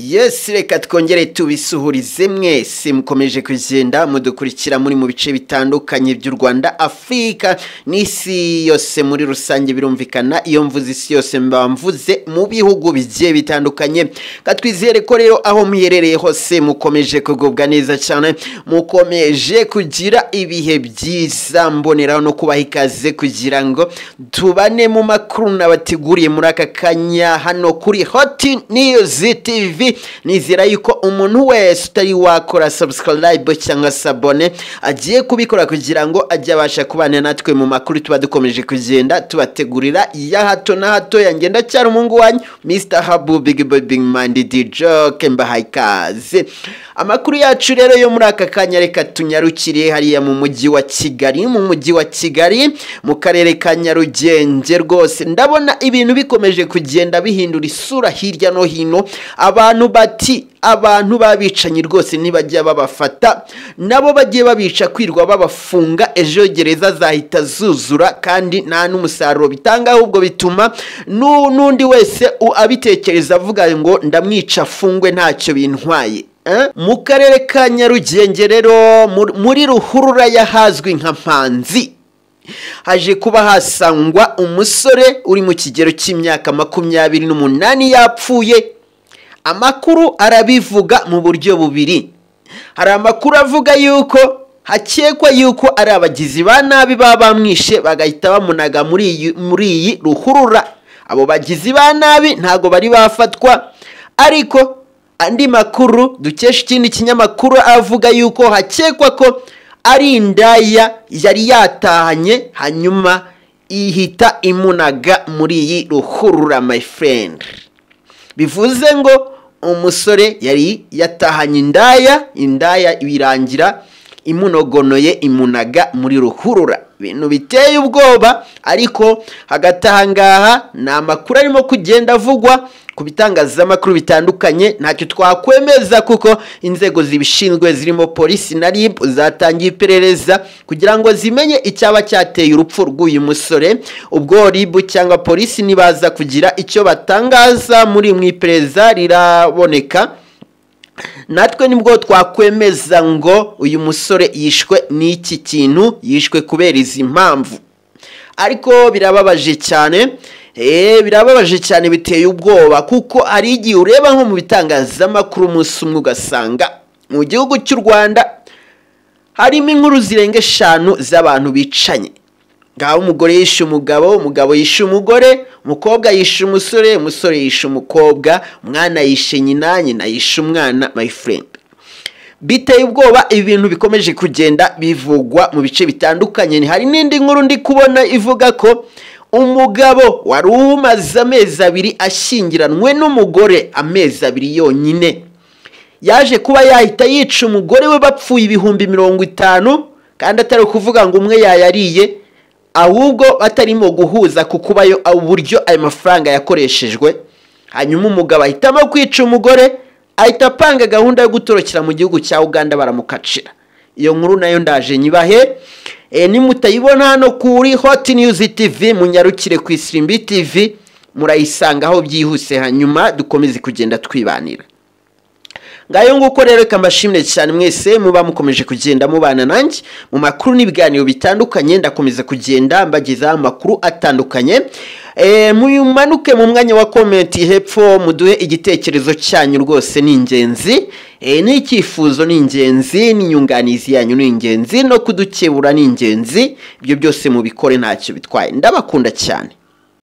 Yes, reka twongere tubisuhurize mwese mukomeje kugenda mudukurikira muri mu bice bitandukanye by'u Rwanda, Afurika n'isi yose muri rusange. Birumvikana iyo mvuze isi yose mba mvuze mu bihugu bigiye bitandukanye. Katwizere ko rero aho muherereye hose mukomeje kugubwa neza cyane, mukomeje kugira ibihe byiza. Mboneraho no kubaha ikaze kugira ngo tubane mu makuru nabateguriye muri aka kanya hano kuri Hot News TV. Nizera yuko umuntu wese utari wakora subscribe cyangwa s'abonner agiye kubikora kugira ngo ajye abasha kubana natwe mu makuru tuba dukomeje kugenda tubategurira ya hato na hato. Yangenda cyari umuhungu wanyu Mr Habu Big Boy Big Mind DJ, mbahaye ikaze. Amakuru yacu rero yo muri aka kanya, reka tunyarukire hariya mu mujyi wa Kigali, mu mujyi wa Kigali mu karere ka Nyarugenge. Rwose ndabona ibintu bikomeje kugenda bihindura isura hirya no hino. Abantu bati abantu babicanyi rwose nibajya babafata nabo bagiye babica, kwirwa babafunga, ejo gereza zahita zuzura kandi nta n'umusaruro bitanga, ahubwo bituma n'undi wese abitekereza avuga ngo ndamwica afungwe ntacyo bintwaye. Mu karere ka Nyarugenge rero, muri ruhurura yahazwi nka Mpanzi, haje kuba hasangwa umusore uri mu kigero cy'imyaka 28 yapfuye. Amakuru arabivuga mu buryo bubiri. Hari amakuru avuga yuko hakekwa yuko ari abagizi ba nabi baba bamwishe bagahita bamunaga muri iyi ruhurura. Abo bagizi ba nabi ntago bari bafatwa, ariko andi makuru dukesha ikindi kinyamakuru avuga yuko hakekwa ko ari indaya yari yatahanye hanyuma ihita imunaga muri iyi ruhurura, my friend. Bivuze ngo umusore yari yatahanye indaya, indaya birangira imunogonoye imunaga muri ruhurura. Ibintu biteye ubwoba, ariko hagati aha ngaha ni amakuru arimo kugenda avugwa ku bitangazamakuru bitandukanye. Ntacyo twakwemeza kuko inzego zibishinzwe zirimo polisi na RIB zatangiye iperereza kugira ngo zimenye icyaba cyateye urupfu rw'uyu musore. Ubwo RIB cyangwa polisi nibaza kugira icyo batangaza muri mu iperereza riraboneka, natwe nibwo twakwemeza ngo uyu musore yishwe n'iki kintu, yishwe kubera izi mpamvu. Ariko birababaje cyane, birababaje cyane, biteye ubwoba, kuko hari igihe ureba nko mu bitangazamakuru umunsi umwe ugasanga mu gihugu cy'u Rwanda harimo inkuru zirenga 5 z'abantu bicanye. Ngaho umugore yishe umugabo, umugabo yishe umugore, umukobwa yishe umusore, umusore yishe umukobwa, umwana yishe nyina, nyina yishe umwana, my friend. Biteye ubwoba ibintu bikomeje kugenda bivugwa mu bice bitandukanye. Hari n'indi nkuru ndi kubona ivuga ko umugabo wari umaze amezi 2 ashyingiranwe n'umugore, amezi 2 yonyine, yaje kuba yahita yica umugore we bapfuye 50,000, kandi atari ukuvuga ngo umwe yayariye, ahubwo batarimo guhuza ku kubayo uburyo ayo mafaranga yakoreshejwe. Hanyuma umugabo ahitamo kwica umugore, ahita apanga gahunda yo gutorokera mu gihugu cya Uganda, baramukacira. Iyo nkuru nayo ndaje nyibahe. Nimutayibona hano kuri Hot News TV, munyarukire ku Isimbi TV murayisangaho byihuse, hanyuma dukomeze kugenda twibanira. Ngayo nguko rero, reka mbashimire cyane mwese muba mukomeje kugenda mubana nanjye mu makuru n'ibiganiro bitandukanye. Ndakomeza kugenda mbagezaho amakuru atandukanye. Mumanuke mu mwanya wa comment hepfo muduhe igitekerezo cyanyu, rwose ni ingenzi, n'icyifuzo ni ingenzi, n'inyunganizi yanyu ni ingenzi, no kudukebura ni ingenzi. Ibyo byose mubikore ntacyo bitwaye. Ndabakunda cyane.